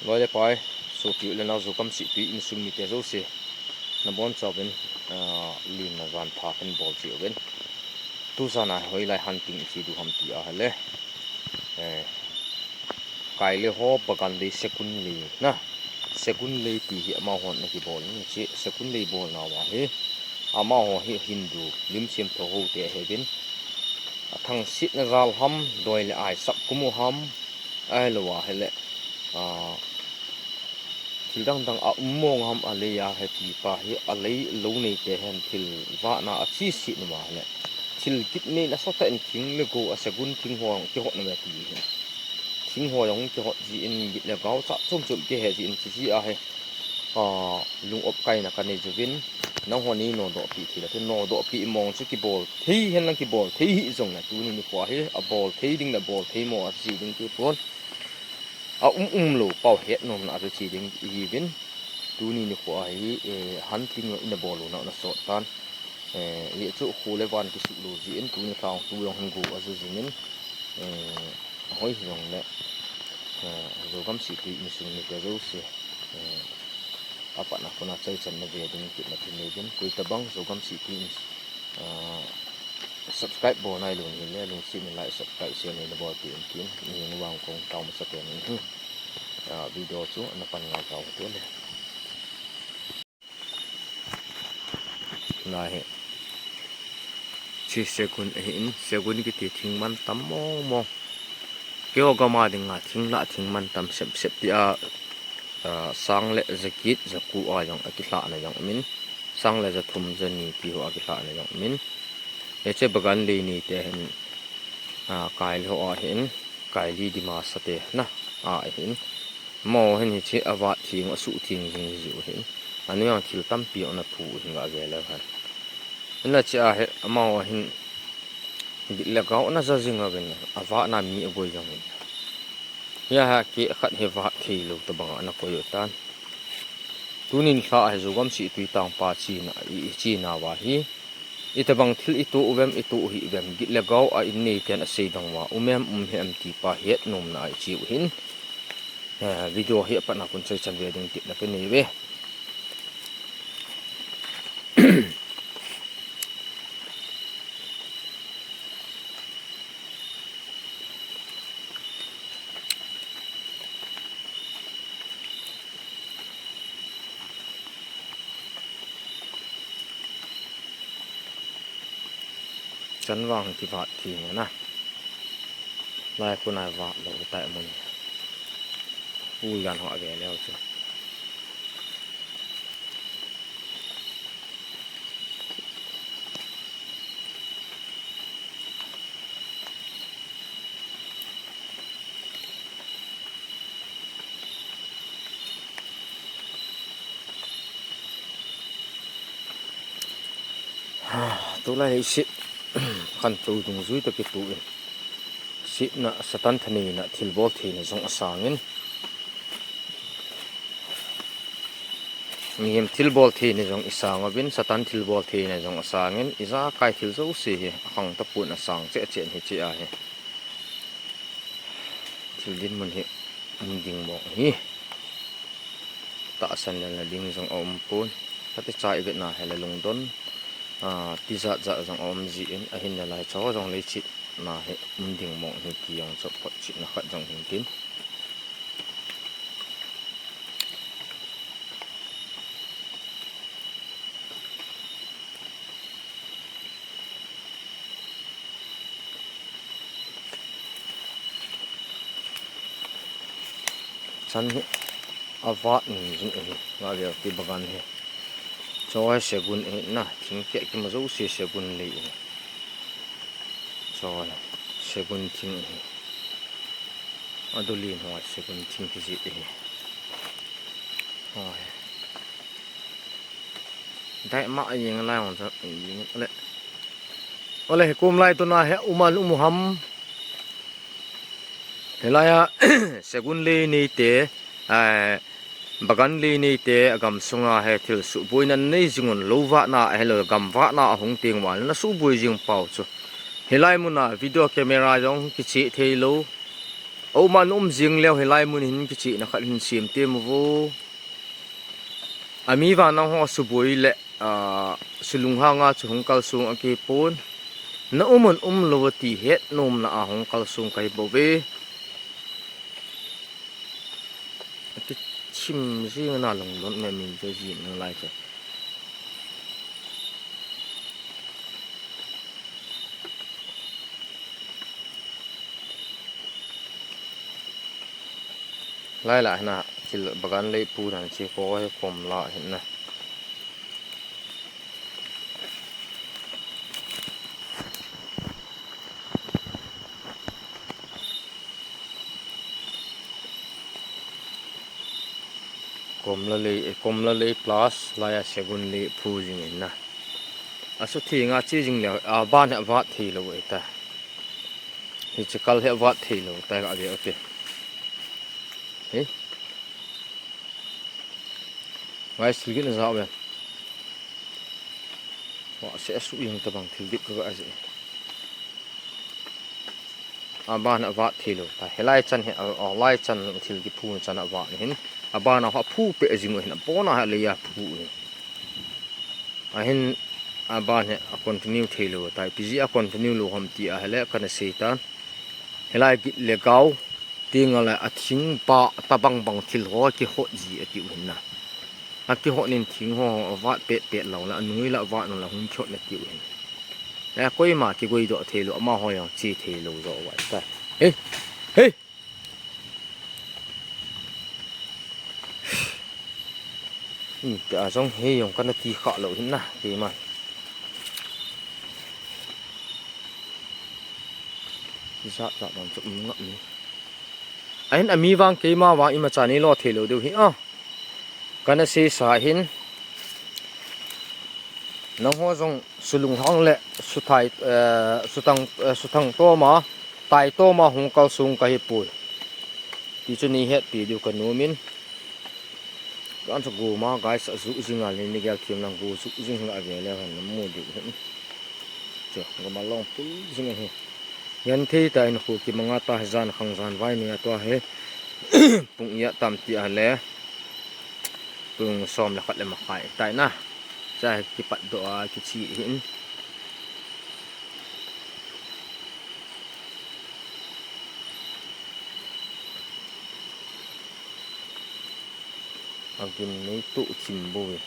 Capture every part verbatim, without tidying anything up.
Loi le pai, sopi u le nao, Zogam Sihtui insung mite jouse, nabonchauvin, ah, limna jan pha kahin bol cheh uvin. Tujan a hoilai hunting iche diu ham ti ahile, eh, kai le ho bagan lei, segun lei na, segun lei ti hi amahon ana kibol in, hiche segun lei bolna uva hi, amaho hi Hindu lim semtho ho te ahiuvin, athangsetna jal ham, doi le ai sap kum u ham, ahilou ahile, ah, thil dang dang a um mong ham, alei a hiti pa hi, alei lou neite hin thil vahna a chesetna uva ahile, thil kit nei nasatah in thing le go a segun thing ho jong kihot uve ti hi. Thing ho jong kihot jin, git le gao chah chom chom kihe jin, hiche jeh a hi, ah, lung opkaina kanei uvin, nangho nei nodoh peh thei le, nodoh peh mong chu kibol thei hen lang kibol thei hih jongle, tuni nikho a hi abol thei ding le bol thei mo a che ding kipon. A um um lou pau het nomna a chu che ding ihiuvin. Tuni nikho a hi, eh, hunting ina bol u na, na sot tan. Eh, hichu kho le van kisuh lou jeh in, tuni lhang tu jong hin go a ju jing in, eh, ahoi hijongle, eh, Zogam Sihtui insung mite jouse, eh, apatna kona chaichan na ve ding kitna thu nei uvin, koi tabang Zogam Sihtui in, ah, subscribe bol nailou ahile, lungset in like, subscribe, share neina bolpeh in tin, mihem vang kong tao masa pen in, ah, video chu ana pan ngai tau hite le. Lai hi. Hiche segun ahin, segun kiti thing mantam mong mong. Keiho gam a dinga thing lah thing mantam sep sep tia, ah, sang le ja get, ja ko a jong akilhahna jong umin, sang le ja thum ja ni ti ho akilhahna jong umin. Hiche bagan lei neite hin, ah, kai le ho ahin, kai li dimasa te na, ahin. Amaho hin hiche avat theng, asuh theng jing jiu ahin. Anoi a thil tampi ana phu u hin gave leu hen. Hina hiche a hi, amaho hin git le gao ana ja jing uvin, avat na mi aboi jong in. Hia ha keh khat hi vat thei lou tabang a ana koi u tan. Tunin lha hi Zogam Sihtui tangpa chena, i, i chena uva hi, itabang thil itoh uvem, itoh hih uvem, git le gao a in neiten asei bang uva, um em, um hih em ti pa het nomna a iche u hin. Eh, video hi apatna kon chaichan ve ding tepna kanei uve. Chan vang kivat theng na. Lai kona vat lou tai mun. U jan ho ave leu chu. Tulai hi sep khantou dungjui toh kitoh in, sepna, Satan thaneina, thilbol theina jong asangin, mihem thilbol theina jong isang uvin, Satan thilbol theina jong asangin, ijakai thil jouse hi akhang tapon, asang cheh cheh in hiche a hi. Thil dinmun hi um ding mong ahi. Tahsan lelna ding jong aum pon. Kati cha ivet na hile lungdon, ah, tijat jat jong aum jin, ahinla lai cho jong leiset na hi um ding mong ahi ti jong chu photchetna khat jong hin tin. Chan hi avat jing ahi, nga vel ti bagan hi. Cho hi segun ahi na, thing keh kima jouse segun lei ahi. Cho hi segun thing ahi. Adolin ho segun thing kijih ahi. Hoi. Dai ma a jing lai hong cha, jing le. Ole, hi kum lai tuna hi um an um u ham. Hilai a, segun lei neite, eh, bagan lei neite, agam sunga hi thil suhboina nei jing un, lou vahna, ahilou gam vahna ahung teng uva, na suhboi jing pau chu. Hilai muna video camera jong kicheh thei lou. Auma na um jing leu hilai mun hin kichihna khat hin sem temo vo. Ami vang nangho suboi le, ah, sulunghanga chu hung kalsong akipon. Na um un um lou ti hetnomna a hung kalsong kahi bouve. Akichim jing na lungdon me min je jing nalai chu. Lai la hina, thil bagan lei pu dan chi ko he kom la hina. Kom la lei, eh, kom la lei plus, lai a segun lei pu jing hina. Asu thi nga chi jing le, a ban he vat thei lou e ta. Hiche kal he vat thei lou ta ka ve o te. He. Guys, thil gin a ja ve. Wa se asu jing ta bang thil dip ka ga je. A ban a vat thei lou ta. Hilai chan he, a, a lai chan thil kiphun chan a vat hin. A ban a ha phu pe jing hin. A pon a ha le ya phu hin. Ahin a ban hi a continue thei lou tai. Pi ji a continue lou ham ti a hele kana sei tan. Hilai git le gau, tinga le a thing pa tabang bang thil ho kihot ji a tiu hin na. A kihot nin thing ho a vat pet pet lou la, a nui la vat no la hung kihot na tiu hin. E koima kigoi doh thei lou, ama ho jong chi thei lou jo vai ta. Hei! Hei! Hmm, te a jong hei jong kana ti kha lou hin na, keima. Jat jat bang chu um ngap ni. Ahin ami vang keima vang ima cha ni lo thei lou deu hi a. Kana sei sa hin. Nangho jong sulunghang le suthai, eh, suthang, eh, suthang toma, tai toma hung kalsong kahi poi. Ti chu nei hetpi diu ka nom in. Kan chu goma guys a ju jing a le ni gel thim lang go ju jing a ve le han mu diu hin. Chu goma long pul jing a hi. Yan thei ta in khu kimanga ta jan khang jan vai ni a tua he. Pung ia tam ti a le. Pung som le khat le makhai tai na. Cha kipat doh a kichi hin. Agim nei tu chim bou e.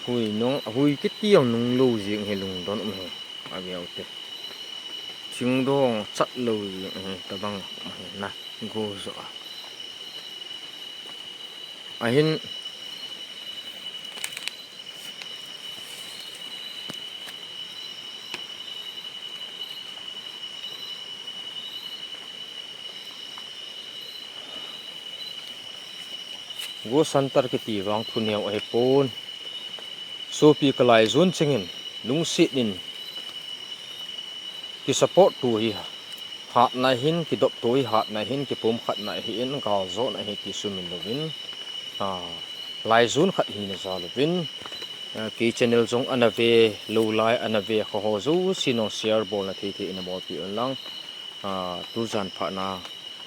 Hui nung, hui kiti ang nung lou jing hi lungdon um hi. Ave u te. Thingdong chat lou jing hi tabang um hi na. Go jo a. Ahin Go Center kiti vang thu neo ahi pon. Sopi ka lai jun chingin lungset in ki support tu hi hatna hin, ki dop tu hi hatna hin, ki pumkhatna hi in, gal jona hi ti sumin louvin, a, lai jun khat hi na ja louvin, a, kei channel jong ana ve, lou lai ana ve kho ho jouse nong share bolna thei thei in a bolpi un lang, a, tujan phat na,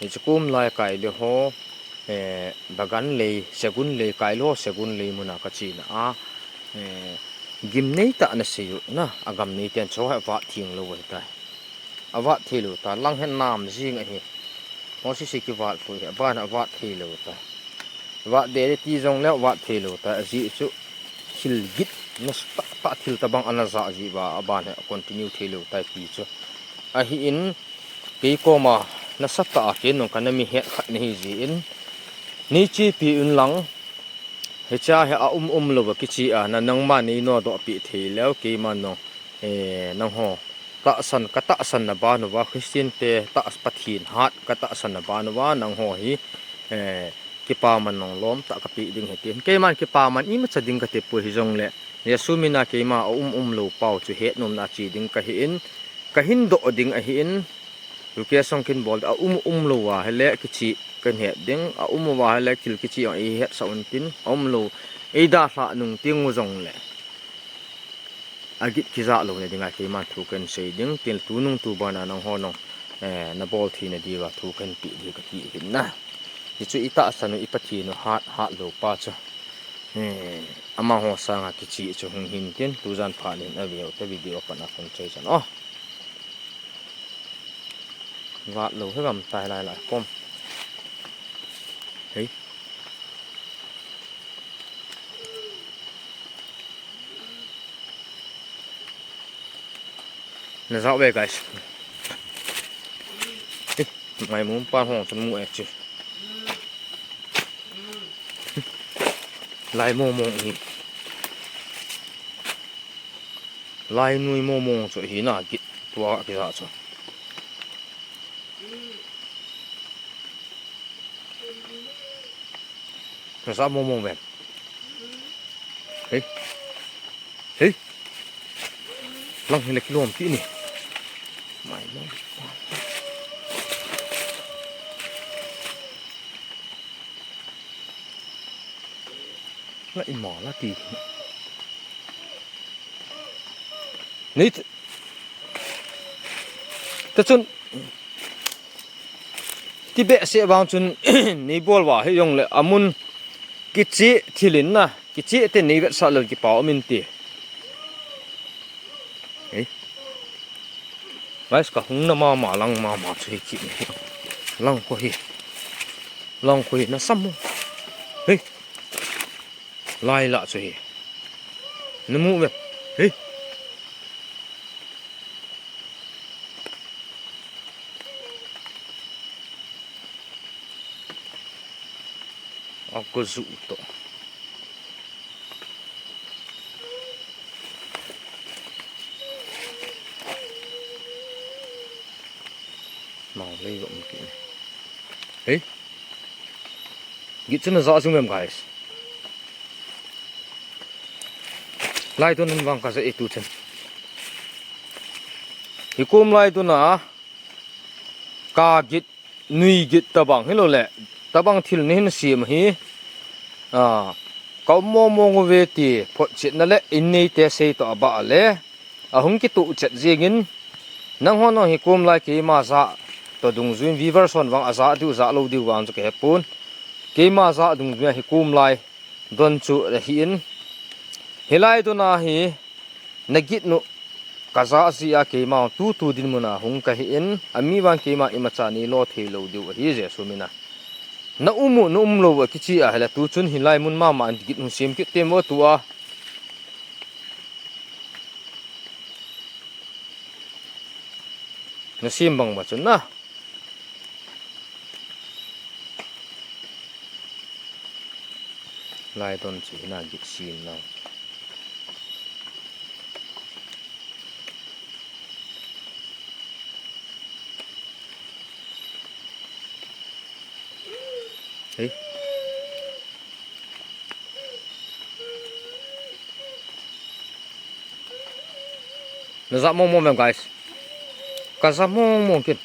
hiche kum lai kai le ho, eh, bagan lei, segun lei kai le ho, segun lei muna ka chena a, eh, gimnei tah na sei u na, a gamnei ten chu avat theng lou ahi tai. Avat thei lou ta, lang hen nam jing ahi. Mo si si kivat lou hi, aban avat thei lou ta. Vat de de ti jong le vat thei lou ta, ajeh chu thil git nasa tah tah thil tabang ana ja ji uva, aban hi a continue thei lou tai ti chu. Ahin, kei koma nasatah a kei nung kana mi het khat nahi jeh in, nei chepi un lang, hiche hi a um um louva kiche a, na nangma nei nodoh pi thei leu, keima nung, eh, nangho tahsan, ka tahsan na ban uva, Christian te tah, Pathen hat ka tahsan na ban uva, nangho hi, eh, kipaman nung lom tah ka pe ding ahi tin. Keiman kipaman imacha ding ka ti poi hijongle, Jesu mina keima a um um lou pau chu hetnomna a che ding ka hi in, ka hin doh ding ahi in, request jong kin bol a um um lou a, hile kiche ka het ding, a um uva hile thil kiche jong ei hetsah un tin, a um lou, ei dalhah nung teng u jongle. Agit kija louna dinga keiman thu kahin sei ding, tin tunung tuban a nangho nong, eh, nabol theina diuva thu kahin pe ding kati ahin na. Hichu itahsan u, i Pathen u hat, hat lou pa chu. Eh, amaho sanga kicheh chu hung hin tin, tujan phat in aveu te video a pat a kon sei chan. Oh. Vat lou hi gam tai lai lai kom. Hei. Na zau ve, guys. Hei, mai mum pa hong chun mu e chi. Lai mo mo hi. Lai nui mo mo chu hi na git tua kija chu. Nasa mo mo ven. Hei. Hei. Lang hile kilom ti ni. Mai mo. La ima la ti. Nei t-, ta chun ti behseh vang chun nei bol va hi jong le amun kicheh thil in na, kicheh te nei vetsah lou kipa um in ti. Hei. Guys, ka hung na mama lang mama chu hi ki. Lang ko hi. Lang ko hi na sam mo. Hei. Lai la chu hi. Na mu ve. Hei. Ako zu to. Mau lei gom ki. Hei. Git chun a za jung mem, guys. Lai tun vang ka za e tu chen. Hi kum lai tun a ka git nui git tabang hilou le, tabang thil ni hin sim hi, a, ka um mo mo ngu ve ti photchetna le in nei te sei to aba le, ahung kituh chet jingin, nangho nong hi kum lai keima za to dungjuin viewers hon vang a za diu za lou diu vang chu ka hepon, keima za dungjuin hi kum lai don chu ahi in, hilai don a hi, na git nu ka za ji a keima tu tu din mun a hung ka hi in, ami vang keima imacha nei lo thei lou diu ahi Jesu min a. Na um u, na um lou u a kichi a hile tu chun hilai mun mama in git hung sim kit te mo tu a. Na sim bang ma chun na. Lai don chu hina git sim na. Hei. Na za mong mong vem, guys. Ka za mong mong kin.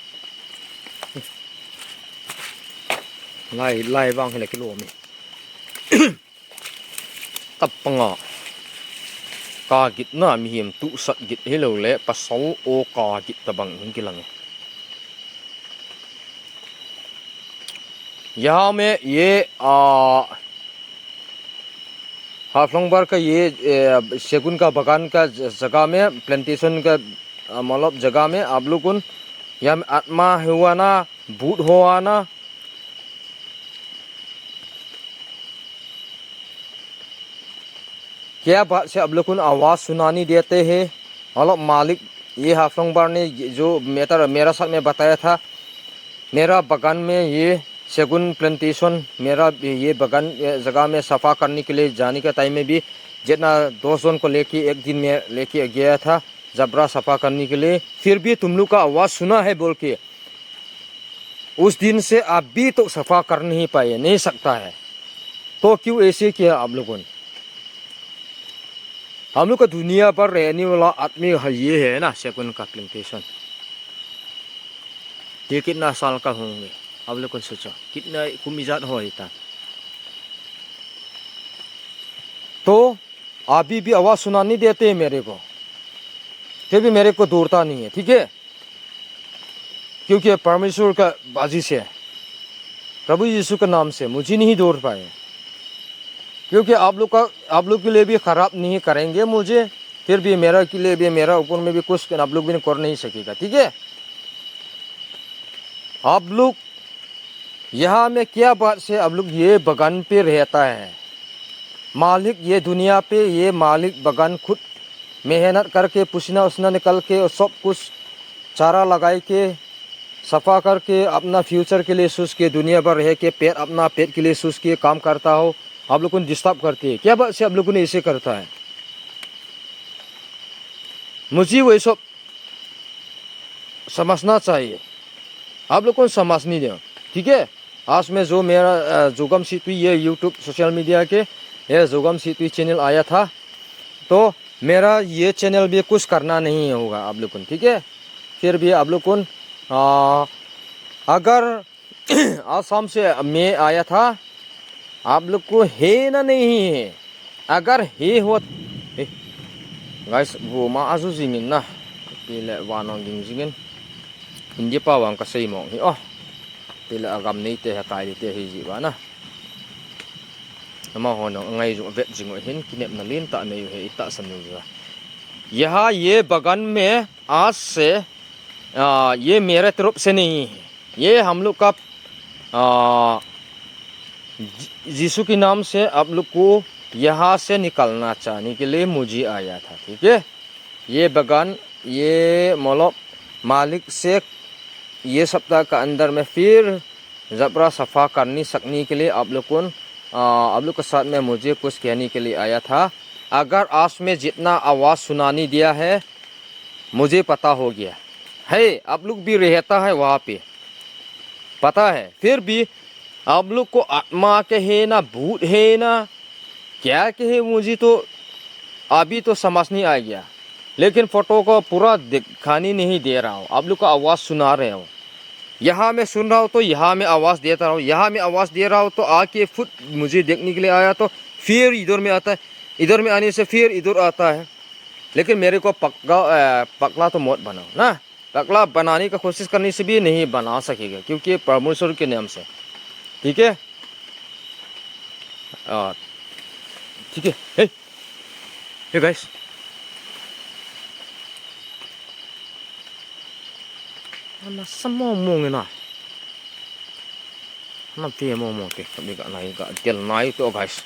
Lai, lai vang hile kilom e. Tapanga. Ka git na mihem tuhsat git hilou le pasal o ka git tabang hung kilang e. यहाँ में ये, आ, हाफलोंग बार का ये, ए, सेगुन का बगान का ज-, जगह में, प्लांटेशन का, आ, मतलब जगह में आप लोग उन, यहाँ में आत्मा हुआ ना, भूत हुआ ना, क्या बात से आप लोग को आवाज़ सुनाने देते हैं? मतलब मालिक, ये हाफलोंग बार ने जो मेरा, मेरा साथ में बताया था, मेरा बगान में ये सेगुन प्लांटेशन, मेरा ये बगान, ये जगह में सफा करने के लिए जाने का टाइम में भी जितना दस जन को लेके एक दिन में लेके गया था, जबरा सफा करने के लिए। फिर भी तुम लोग का आवाज़ सुना है बोल के, उस दिन से अभी तो सफा कर नहीं पाए, नहीं सकता है। तो क्यों ऐसे किया आप लोगों ने? हम लोग का दुनिया पर रहने वाला आदमी है, ये है ना, सेगुन का प्लांटेशन। ये कितना साल का होंगे? आप लोग कौन सोचा? कितना कुम इजाद हो इतना? तो अभी भी आवाज़ सुनाई नहीं देते मेरे को। फिर भी मेरे को दूरता नहीं है, ठीक है? क्योंकि परमेश्वर का बाजी से, प्रभु यीशु के नाम से मुझे नहीं दूर पाए। क्योंकि आप लोग का, आप लोग के लिए भी खराब नहीं करेंगे मुझे, फिर भी मेरा के लिए भी, मेरा ऊपर में भी कुछ आप लोग भी कर नहीं सकेगा, ठीक है? आप लोग यहाँ में क्या बात से आप लोग ये बगान पे रहता है? मालिक ये दुनिया पे, ये मालिक बगान खुद मेहनत करके, पसीना उसीना निकल के और सब कुछ चारा लगाई के, सफा करके, अपना फ्यूचर के लिए सोच के, दुनिया भर रह के, पेट, अपना पेट के लिए सोच के काम करता हो, आप लोग को डिस्टर्ब करते हैं। क्या बात से आप लोग को ऐसे करता है? मुझे वही सब समझना चाहिए। आप लोग को समझ नहीं दिया, ठीक है? आज में जो मेरा, अ, जोगम सीतुई, ये YouTube सोशल मीडिया के, ये जोगम सीतुई चैनल आया था, तो मेरा ये चैनल भी कुछ करना नहीं होगा आप लोग को, ठीक है? फिर भी आप लोग को, अ, अगर आसाम से मैं आया था, आप लोग को है ना नहीं है? अगर है हो, ए, guys, वो मा आजू जिंगिन ना, पहले वानों गिंग जिंगिन, हिंदी पावांग का सही मोंग ही, ओ, पहले अगम नहीं ते है, काई ते ही जीवा ना। Ama ho nong angai ju vet jing u hin, kinepna lentah nei u hi, itahsan u hi. यहाँ ये बगान में आज से, आ, ये मेरे तरफ से नहीं है, ये हम लोग का, आ, जी-, यीशु के नाम से आप लोग को यहाँ से निकालना चाहने के लिए मुझे आया था, ठीक है? ये बगान, ये मतलब मालिक से ये सप्ताह का अंदर में फिर जबरा सफा करने सकने के लिए आप लोग को, आ, आप लोग के साथ में मुझे कुछ कहने के लिए आया था। अगर आज में जितना आवाज़ सुनाने दिया है, मुझे पता हो गया है, आप लोग भी रहता है वहाँ पे, पता है। फिर भी आप लोग को आत्मा के है ना, भूत है ना, क्या के है, मुझे तो अभी तो समझ नहीं आ गया। लेकिन फोटो को पूरा दिखाने नहीं दे रहा हूँ, आप लोग को आवाज़ सुना रहे हो। यहाँ मैं सुन रहा हूँ तो यहाँ मैं आवाज़ देता रहा हूँ, यहाँ मैं आवाज़ दे रहा हूँ तो आके खुद मुझे देखने के लिए आया, तो फिर इधर में आता है, इधर में आने से फिर इधर आता है। लेकिन मेरे को पक्का, अ, पगला तो मत बनाओ ना। पगला बनाने का कोशिश करने से भी नहीं बना सकेगा, क्योंकि परमेश्वर के नाम से, ठीक है? आ, ठीक है। Hey, hey guys, ana samo mong na, ana pe mong mong te, kami ka nai ka del nai to, guys.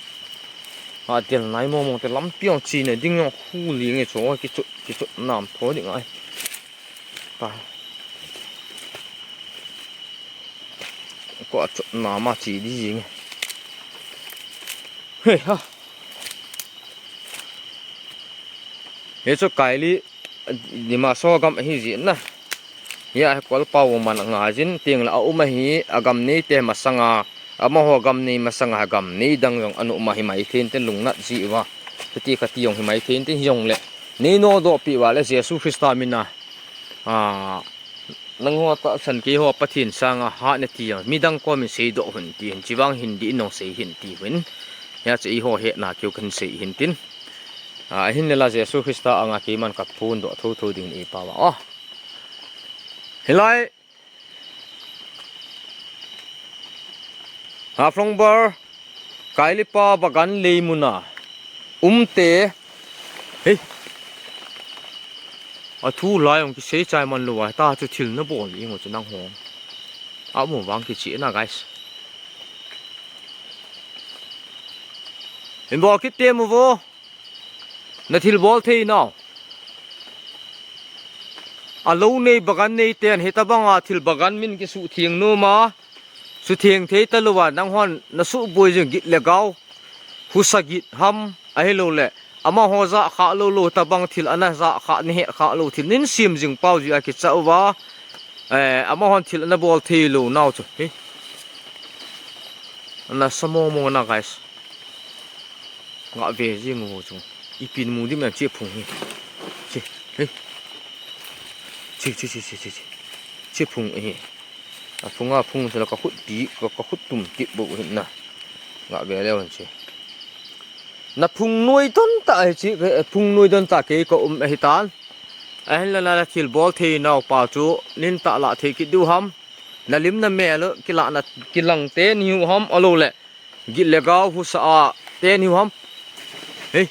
A del nai mong mong te, lampi ong chi ne ding ong khu li nge cho, kichut, kichut nam tho ding ai. Ta. Ko a chutna ma chi di jing. He ha. He chu Kaili, Dima Hasao gam ahi jin na. Hia hi kolpau man nga jin ting la a um ahi, a gam nei te masanga, amaho gam nei masanga gam nei dang jong anu ma hi mai thei in tin lungnat ji uva. Chuti kati jong hi mai thei in tin, hijongle nei nodoh pi uva le Jesu Christa mina, a, nangho tahsan keiho Pathen sanga hat nati jong, midang komin seidoh un ti hin, chivang hin di in nong sei hin ti hin. Hia chu eiho hetna keu kan sei hin tin. A, ahin le la Jesu Christa anga keiman ka phondoh thotho ding in ei pao a. O. Hilai Haflong Bar, Kailipa Bagan lei muna um te. Hei. A thu lai ong kisei chai man lou a, ta chu thil na bol ding u chu nangho. A mu vang kichi na, guys. Hin bol kit te mu vo. Na thil bol thei nau. A lou nei, bagan nei ten hitabanga thil bagan min kisutheng nom a, sutheng thei talouva, nanghon na suboi jing git le gau, husa git ham, ahilouleh amaho jah kha lou lou tabang thil ana jah kha, na het kha lou thil nin sim jing pau ji a kicha uva, eh, amahon thil ana bol thei lou nau chu. Hi. Ana sa mong mong na, guys. Nga ve jing u chu. Ipin mu dim em, che phung hi. Che, he. Che, che, che, che, che, che. Che phung hi. A phunga phung sela ka khut pi, ka, ka khut tum tip bou hin na. Nga ve leu hen che. Na phung noi don ta hi che, phung noi don ta kei ka um ahi tan. Ahinla na thil bol thei nau pa chu nin tah lah thei kit diu ham. Na lim na mel u kilah na kilang te ni u ham alo le. Git le gau husa a te ni u ham. Hei.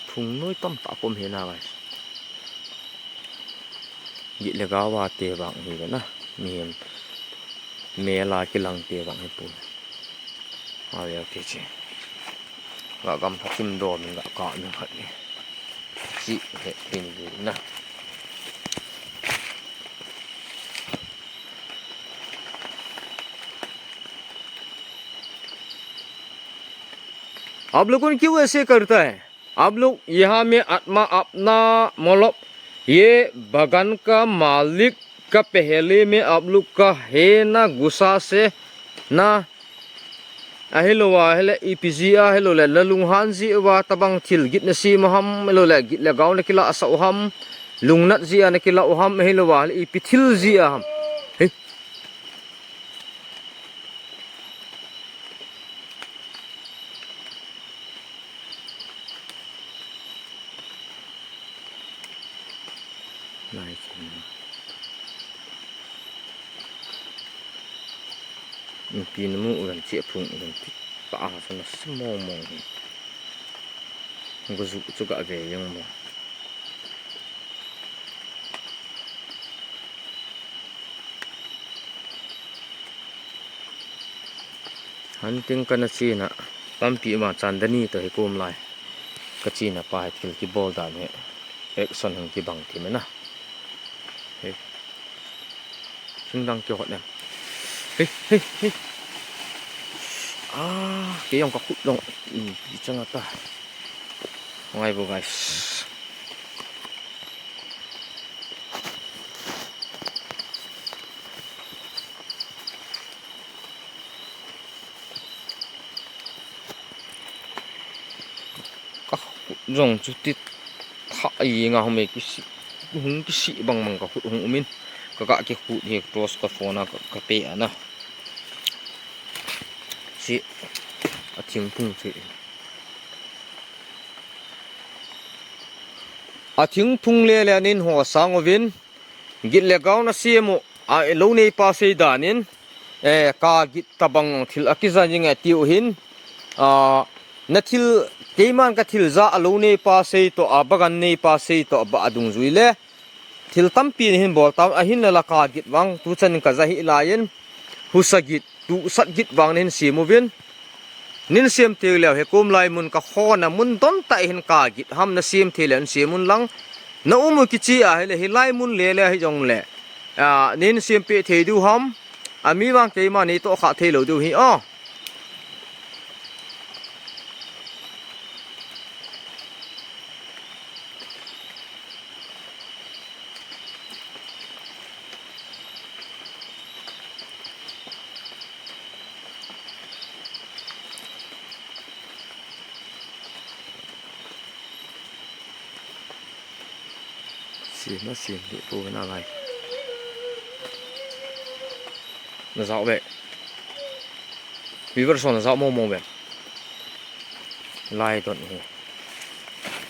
Phung noi tam tah pom he na guys. Git le gau a te vang hi na. Mihem mel a kilang te vang hi pu. A ve ti che. Ga gam pha kim do min ga ka min khat ni. Chi he tin di na. आप लोगों ने क्यों ऐसे करता है? आप लोग यहाँ में आत्मा अपना, मतलब, ये बगान का मालिक का पहले में आप लोग का है ना, गुस्सा से ना, ahilou a hile ipi jia hilou le, la lunghan jia uva tabang thil git na sem u ham, hilou le git le gau na kilah sah u ham, lungnat jia na kilah u ham, ahilou a hile ipi thil jia ham. Hei. Lai chen. Ipi na mu u ran che phung u ran ti. Pa a sa na sa mong mong hi. Ga ju chu ga ve jeng mo. Hunting kana chena, tampi ma chandani to hi kum lai. Ka chena pa hi thil kibol dan hi action hung kibang thim e na. Hei. Thingdang kihot em. Hei, hei, hei. Ah, kei jong ka khut jong. Hmm, i chang ata. Ngai bo guys. Ka khut jong chuti tha a jeng a hung kisih, hung kisih bang bang ka khut hung um in. Ka ga kikhut hi cross ka phone a ka, ka pe ana. Chi a thingphung chi. A thingphung le le nin ho sang uvin. Git le gau na sem u, a, lou neipa sei dan in, eh, ka git tabang thil a kija jing e tiu hin, a, na thil, keiman ka thil ja a lou neipa sei to, a bagan neipa sei to, a ba a dungjui le, thil tampi na hin bol tam, ahinla la ka git vang, tu chan in ka ja hi lai in, husa git, tu sat git vang na hin sem uvin, Nin sem teu leu he kum lai mun ka khona mun don ta hin ka git ham na sem thei leu sem un lang. Na um u kichi a hile hi lai mun le le hi jong le. A, nin sem pe thei diu ham. A mi vang keima ni to kha thei lo diu hi o. Sim na sim di pu na lai. Na zau ve. Viewers na zau mo mo ve. Lai don hi.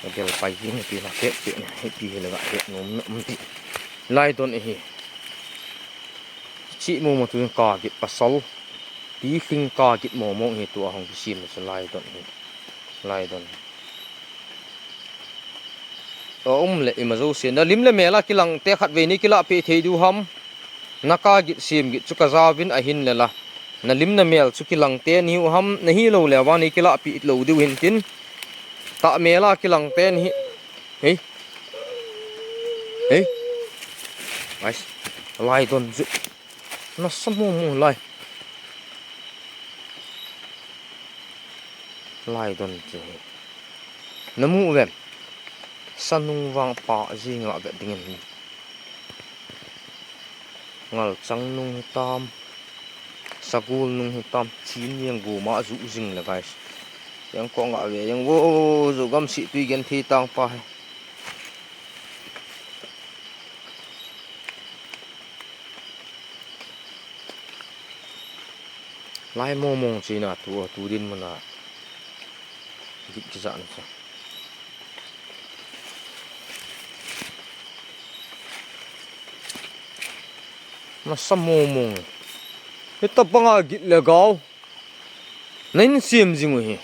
Ka bel pai hi ni pi la ke ke ni hi pi hi la ga he nom na um ti. Lai don hi. Chi mo mo tu ka git pasal. Pi hling ka git mo mo hi tu a hong kisim na sa lai don hi. Lai don. A um le ima jo se na lim le mel a kilang te khat ve ni kila pe thei diu ham. Na ka git sim git chu ka jauvin ahin le la. Na lim na mel chu kilang te ni u ham na hi lo le wa ni kila pi lo diu hin tin. Ta mel a kilang te ni. Hei. Hei. Ai. Lai don ju. Na sa mo mo lai. Lai don chu. Na mu ven. Sa nung vang pa jing a vet ding in. Ngal chang nung hi tam. Sagul nung hi tam. Chin yang gu ma ju jing le guys. Yang ko nga ve yang wo ju gam si tui gen thi tang pa hai. Lai mo mong china tu, tu din muna. Git kijah na chu. Nasa mong mong. Hitabanga git le gao. Na in siam jing u hi.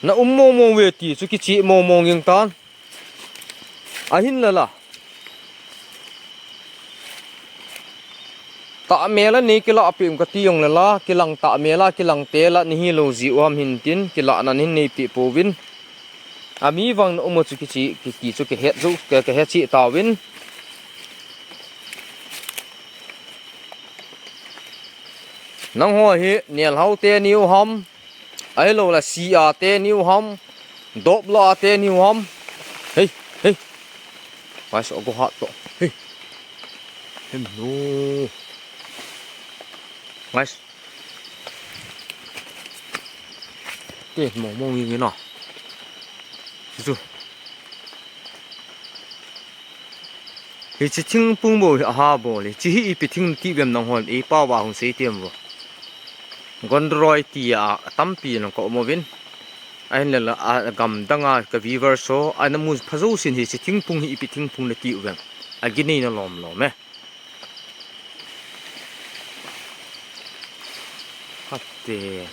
Na um mong mong ve ti chu kichih mong mong jing tan. Ahin la la. Tahmel a nei kilah peh um kati jong le la, kilang tahmel a, kilang tel a, nei hilou ji u ham hin tin, kilah nan hin nei peh pouvin. Ami vang na um u chu kichih, ki, ti chu kihet chu, ki, kihet cheh tauvin. Nangho hi, Nelhau te niu ham. Ahilou le, Sia te niu ham, Dopla te niu ham. Hei, hei. Guys, ago hat to. Hei. Hem no. Guys. Te mo mo ngi ngi na. Chu chu. Hiche thingphung bou hi aha bol e. Hiche hi ipi thing ti uvem nangho, eipao va hung sei tem vo. Gondroi ti a tampi nang ka um uvin. Ahin le la, a, gam danga ka viewers ho, ana mu pha jousen hiche thingphung hi ipi thingphung nati uvem. Aginei na lom lom e. Hate.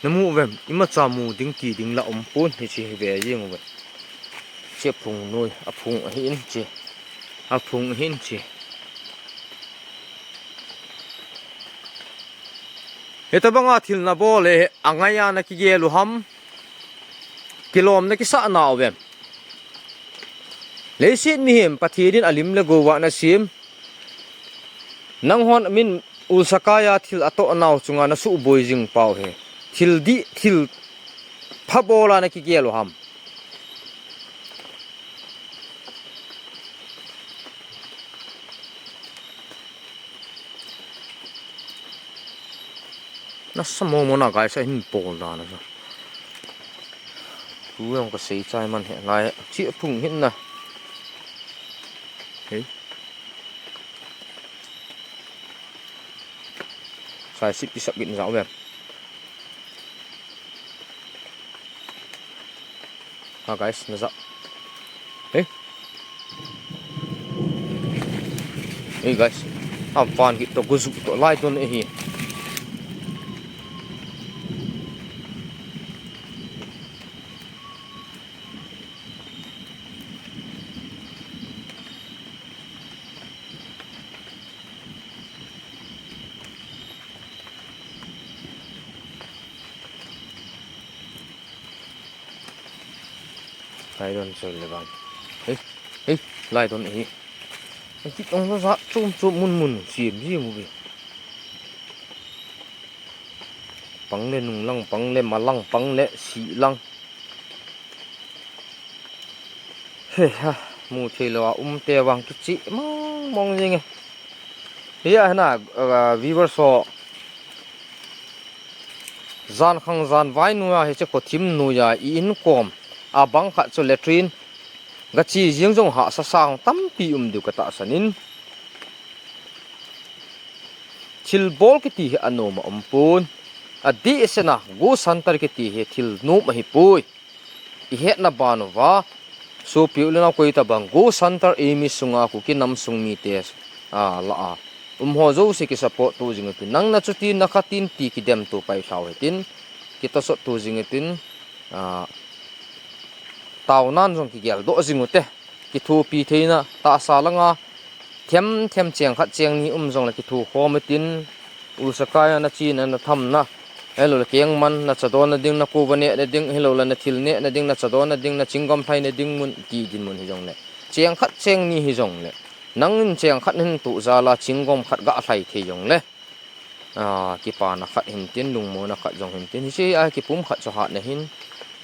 Na mu uvem, imacha mu ding ti ding la um pon, hiche hi ve jeng uve. Che phung noi, aphung ahin che. Aphung ahin che. Hitabanga thil na bol le, angai a na kigel u ham. Kilom na kisah nau vem. Leiset mihem Pathen in alim le gou a na sem. Nanghon min Ulsakaya thil atoh nau chunga na suboi jing pau he. Thil dih, thil pha bol a na kigel u ham. Nasa mo mo na guys, ahin bol dan a chu. Tu jong ka sei chai man he lai, chi phung hin na. Hei. Sai sip kisap gin jao ve. Ha guys, na ja. Hey. Hey guys. Avan kit to, guzu to, lai don ahi. Lai don chol le vang. Hei, hei, lai don hi. Kit ong sa chum chum mun mun, sim sim u bi. Pang le nung lang, pang le ma lang, pang le si lang. He ha, mu thei lou a um te vang kichi mong mong jing e. Hi a hina, ah, viewers ho. Jan khang jan vai noiya hiche khothim noiya i inkom a bang khat chu latrine. Gachi jing jong hahsa sang tampi um diu ka tahsan in. Thil bol kiti hi anom a um pon. Adeh sena, ghost hunter kiti hi thil nom ahi poi. I hetna ban uva, sopi u le nao koi tabang ghost hunter eimi sunga Kuki nam sung mite, a, la a um ho jouse ki support to jing utin, nang na chuti na khatin ti kidem to pai lhau hitin, kitosot to jing utin, a, taonan jong kigel doh jing ute, kithopi theina tahsa langa them them cheng khat cheng ni um jongle kitho khom utin, Ulsakaya na china, na thamna, hilou le kengman, na chadon na ding, na kuva neh na ding, hilou le na thil neh na ding, na chadon na ding, na chinggom lhai na ding mun, ti dinmun hijongle. Cheng khat cheng ni hijongle. Nangin cheng khat hin tu jal a chinggom khat ga lhai thei jongle. A, kipana khat hin tin, lungmona khat jong hin tin. Hiche a kipum khat chu hatna hin,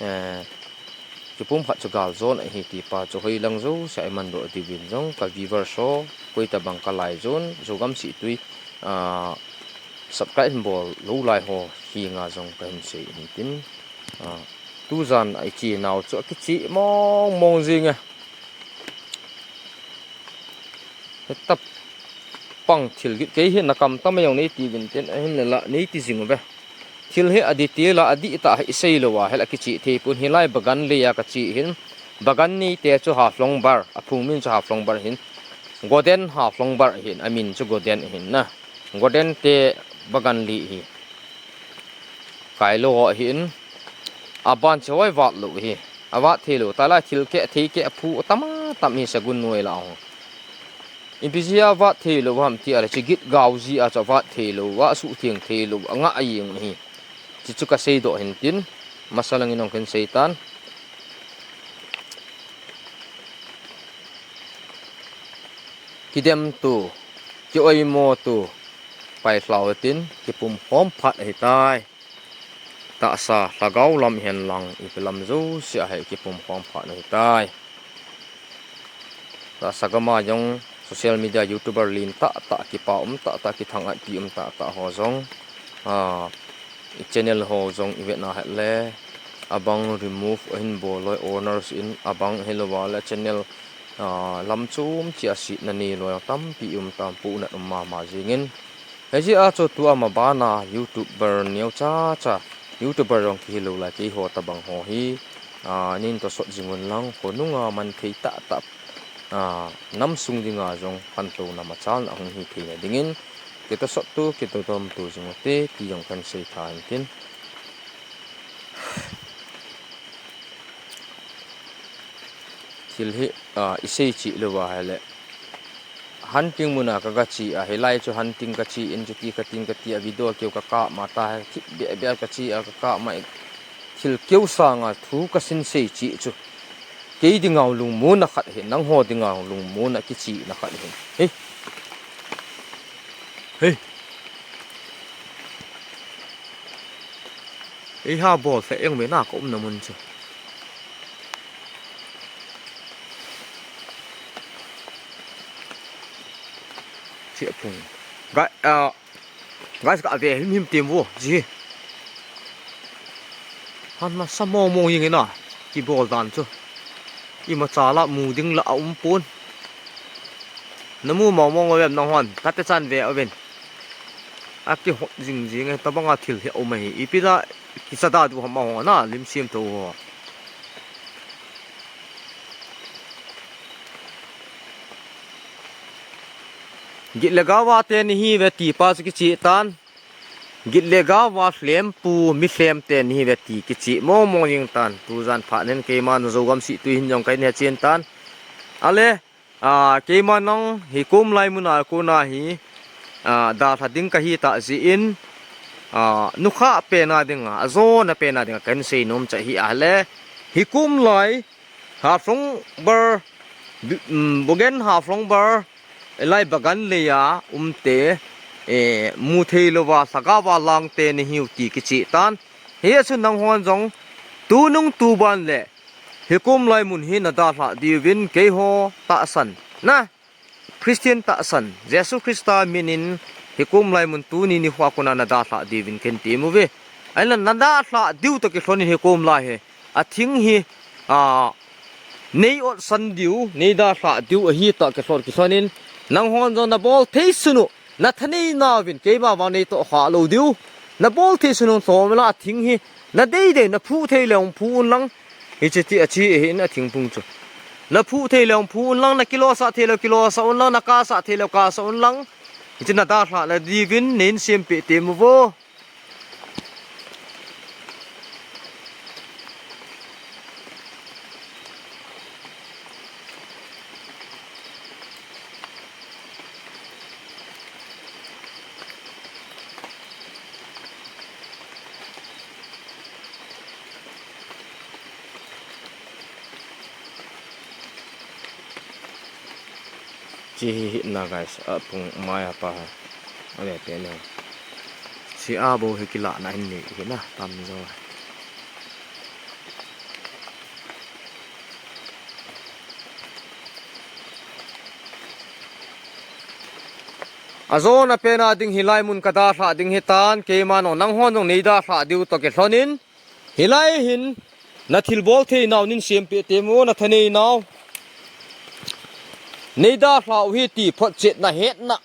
eh, kipum khat chu galjona ahi ti pa chu hoilang jousea i mandoh diuvin jong ka viewers ho, koi tabang ka lai jon, Zogam Sihtui, a, subscribe hin bol lou lai ho henga jong kahin sei in tin, a, tujan a i chenau chu akichi mong mong jing e. Hetapang thil git kei hi na kam tam jong nei tiuvin tin, ahin le la nei ti jing uve. Thil hi a detail a, a dihtah hi i sei lou a, hel a kichih thei pon, hilai bagan lei a ka chih hin, bagan neite chu Haflong Bar, a phung min chu Haflong Bar hin, Golden Haflong Bar hin, a min chu Golden hin na. Golden te bagan lei hi. Kai lou ho hin, a ban chu hoi vat lou hi. A vat thei lou, ta lai thil keh, thei keh, a phu tam a tam hi sagun noi la ho. Ipi jeh a vat thei lou ham ti a le, chi git gau jeh a chu vat thei lou, a suh theng thei lou, a ngah a jeng hi. Chi chu ka sei doh hin tin, masa lang in ong ken sei tan. Kidem tu, ki oimo tu, pai lhau tin, kipum khom phat ahi tai. Tahsa, lhagao lam hihen lang, ipi lam jouse a hi kipum khom phat ahi tai. Tahsa gam a jong social media YouTuber lin tah tah, kipa um tah tah, kithang atpi um tah tah ho jong, a, i channel ho jong i vet na het le, abang remove ahin bol loi, owners in abang hilou va le channel, a, lam chom chi a sitna nei loi tampi um tam pu nat um mama jingin. Hijeh a chu tua ma bana YouTuber neo cha cha, YouTuber jong kihi lou lai keiho tabang ho hi, a, nin to sot jing un lang, khonung a man thei tah tah, a, nam sung ding a jong khantouna machal na hung hi thei na dingin, kei to sot tu, kei to dom tu jing u te, ti jong kan sei tha in tin. Thil hi, a, i sei chih lou va hi le. Hunting mun a ka, ka chi a, hilai chu hunting ka chi in, chuti ka ting ka ti a, video keu ka kap ma ta, thip beh beh ka chi a, ka kap ma in. Thil keu sang a thu ka sin sei chih chu. Kei ding a lungmon a khat hi, nangho ding a lungmon a kichihna khat hi. Hei. Hei. Ei ha bol se eng ve na ka umna mun chu. Chi a phung. Ga, a, Guys, ka ve him him tem vo, ji. Han na sa mong mong jing ina, kibol dan chu. Imacha la mu ding la a um pon. Na mu mong mong uvem nang hon, tate chan ve uvin. A kihot jing jing e, tabang a thil hi a um ahi. Ipi da, kisa da du ham a ho na, lim siam tho ho. Git le gava te ni hi ve ti pa chu kichi tan. Git le gava lhem pu mi lhem te ni hi ve ti kichi mong mong jing tan. Tu jan pha nen keima na Zogam si tu hin jong kai ne chin tan. Ale, a, keima nang hi kum lai mun a kona hi, a, dalha ding ka hi ta ji in, a, nukha pe na ding a, a jo na pe na ding a kan sei nom cha hi a le. Hi kum lai, Haflong bar, bi-, um, Bogen Haflong bar, lai bagan lei a um te, eh, mu thei lou va, lhagao va lang te ni hiu ti kichi tan. Hi a chun nang hon jong, tu nung tu ban le, hi kum lai mun hi na dalha diuvin keiho tahsan. Na, Christian tahsan, Jesu Christa min in hi kum lai mun tu ni ni hua kona na dalha diuvin ken ti mu ve. Ai na, na dalha diu to kilhon in hi kum lai hi. A thing hi, a, nei otsan diu, nei dalha diu ahi ta kilhon kilhon in. Nang hon jong na bol thei sunu, na thanei nauvin keima vang nei to kha lou diu. Na bol thei sunu thom la a thing hi, na dei dei na phu thei le ong phu un lang. Hi chi ti a chi hi in a thing phung chu. Na phu thei le ong phu un lang, na kilo sa thei le kilo sa un lang, na ka sa thei le ka sa un lang. Hi chi na dalha na diuvin, nei in siam pe te mu vo. Chi hi hit na guys, a pung mai a pa ha. A ve pe ne. Si a bo hi kila na hin ni hi na tam jo. A jo na pe na ding hi lai mun ka dalha ding hi tan, keima nong nang hon jong nei dalha diu to kilhon in. Hi lai hin, na thil bol thei nau nin siam pe te mu, na thanei nau. Nei dalha u hi ti phot chet na het na,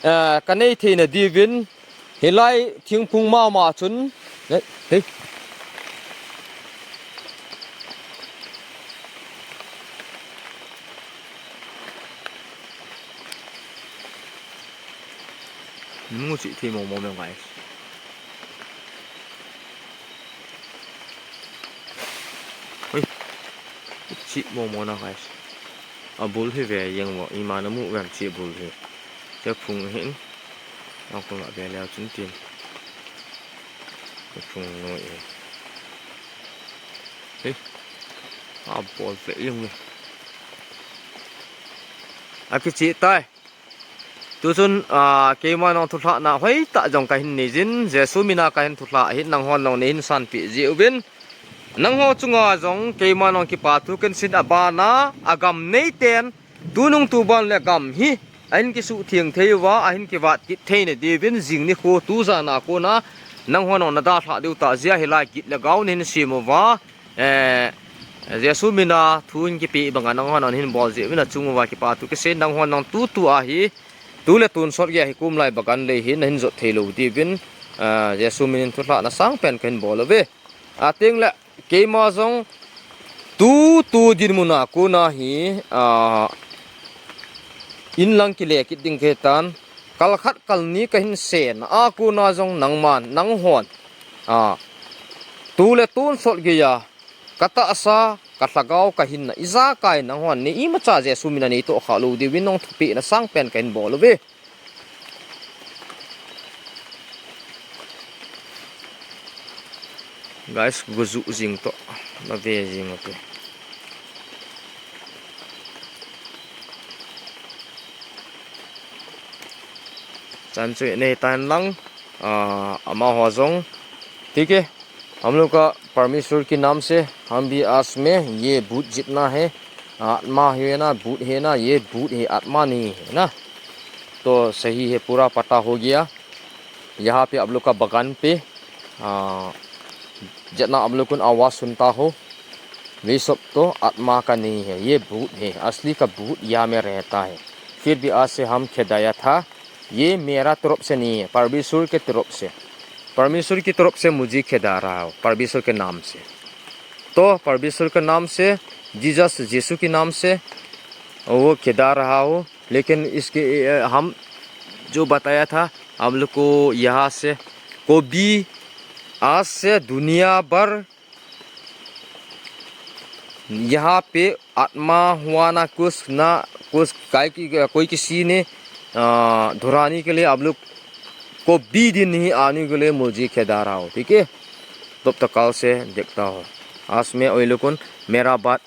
eh, ka nei thei na diuvin, hi lai thingphung mama chun, Hey, hey. Nungu chi thi mo mo mo, guys. Hey. Chi mo mo na, guys. Abul hi ve jeng mo, ima na mu vem chi abul hi. Che phung hin. Ang ko la ve leo chun tin. Ka phung noi e. He. A bol ve jeng e. Akichi tai. Tuchun, a, keima nong thulhahna hoitah jong kahin nei jin, Jesu mina kahin thulhah ahin, nanghon nong neihin sanpeh jiuvin. Nangho chunga jong keima nong kipa thu kahin seiyin, abana, agam neiten, tunung tuban le gam hi ahin kisuhtheng thei uva, ahin kivat kit thei nadiuvin, jing nikho tu jan a kona nangho nong nadalhah diu tah jeh a hilai git le gao nahin sem uva, eh, Jesu mina thu hin kipeh banga nangho nong nahin bol jeh uvin achung uva kipa thu kaseiyin, nangho nong tutu a hi, tu le tonsot geiya hi kum lai bagan lei hi nahin jot thei lou diuvin, eh, Jesu minin thulhahna sangpen kahin bol uve. Ateng le keima jong tutu dinmun a kona hi, a, in lang kile kit ding kahitan, kal khat kal ni kahin sena a kona jong nangman, nanghon, a, tu le tonsot geiya, katahsa, kalhagao, kahinna, ijakai nanghon, nei imacha Jesu mina neitoh khah lou diuvin nong thupehna sangpen kahin bol uve. Guys, go ju jing toh, na ve jing ute. Chan chu nei tan lang, a, amaho jong. Thik e. हम लोग का परमेश्वर के नाम से हम भी आज में ये भूत जितना है, आत्मा है ना, भूत है ना, ये भूत है, आत्मा नहीं है ना। तो सही है, पूरा पता हो गया। यहाँ पे आप लोग का बगान पे, आ, जितना आप लोग को आवाज़ सुनता हो, वे सब तो आत्मा का नहीं है, ये भूत है, असली का भूत यहाँ में रहता है। फिर भी आज से हम खेदाया था, ये मेरा तरफ से नहीं है, परमेश्वर के तरफ से, परमेश्वर की तरफ से मुझे खेदा रहा हो, परमेश्वर के नाम से। तो परमेश्वर के नाम से, जीसस, यीशु के नाम से वो खेदा रहा हो, लेकिन इसके, अ, हम जो बताया था, हम लोग को यहाँ से कभी आज से दुनिया भर यहाँ पे आत्मा हुआ ना कुछ, ना कुछ, काहे कि कोई किसी ने, अ, धुराने के लिए आप लोग को भी दिन नहीं आने के लिए मुझे खेदा रहा हो, ठीक है? तब तक कल से देखता हो। आज मैं वही लोगों, मेरा बात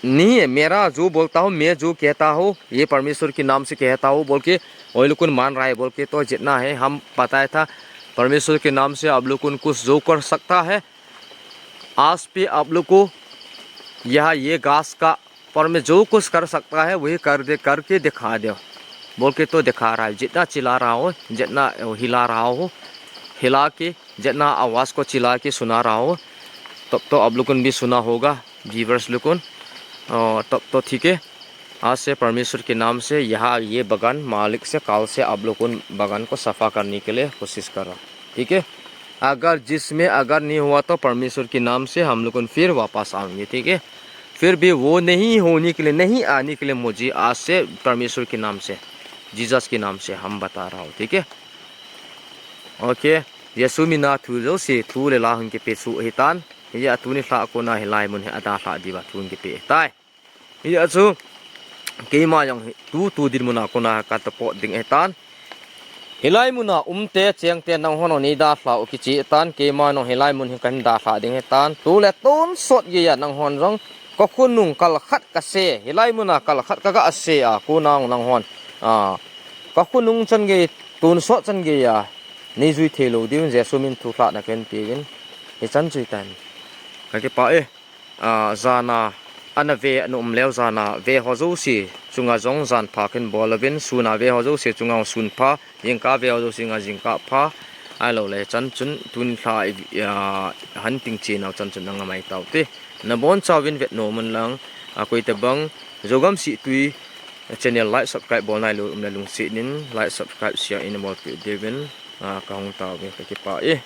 नहीं है, मेरा जो बोलता हूँ, मैं जो कहता हूँ, ये परमेश्वर के नाम से कहता हूँ बोल के वही लोगों मान रहा है बोल के, तो जितना है हम बताया था, परमेश्वर के नाम से आप लोगों कुछ जो कर सकता है, आज भी आप लोग को यह, ये घास का पर में जो कुछ कर सकता है वही कर दे, करके दिखा दो बोल के तो दिखा रहा है। जितना चिल्ला रहा हो, जितना हिला रहा हो, हिला के जितना आवाज़ को चिल्ला के सुना रहा हो, तब तो आप लोगों ने भी सुना होगा, व्यूअर्स लोगों। और तब तो ठीक है, आज से परमेश्वर के नाम से यहाँ ये बगान मालिक से कल से आप लोगों बगान को सफा करने के लिए कोशिश करो, ठीक है। अगर जिसमें अगर नहीं हुआ तो परमेश्वर के नाम से हम लोग फिर वापस आएंगे, ठीक है। फिर भी वो नहीं होने के लिए, नहीं आने के लिए मुझे आज से परमेश्वर के नाम से, जीसस के नाम से हम बता रहा हूँ, ठीक है। OK, Jesu mina thu jouse thu le la hung kipe suh ahitan. Hijeh a tuni lhah kona hilai mun hi adalhah diuva thu hung kipe ahitai. Hijeh a chu keima jong hi tutu dinmun a kona ka tapot ding ahitan. Hilai mun a umte chengte nanghon nei dalhah u kicheh tan, keima jong hilai mun hi kahin dalhah ding ahitan. Tu le tonsot geiya nanghon jong ka khonung kal khat ka se, hilai mun a kal khat ka ga se a kona nanghon, a, ka khonung chan gei, tonsot chan geiya nei jui thei lou diuvin Jesu min thulhahna kahin peuvin. Hichan chu ahitan. Ka kipah e. A, jan a ana ve ana um leu, jan a ve ho jouse chunga jong jan pha kahin bol uvin, sun a ve ho jouse chunga jong sun pha, jingkah ve ho jouse chunga jingkah pha. Ahilou le chan chun tuni lha i, a, hunting chenau chan chun nanga mai taute. Na bonchauvin vet nom un lang, a, koitobang Zogam Sihtui channel like subscribe bol nailou um le lungset in like subscribe share in bol peh diuvin, a, ka hung tauve, ka kipah e.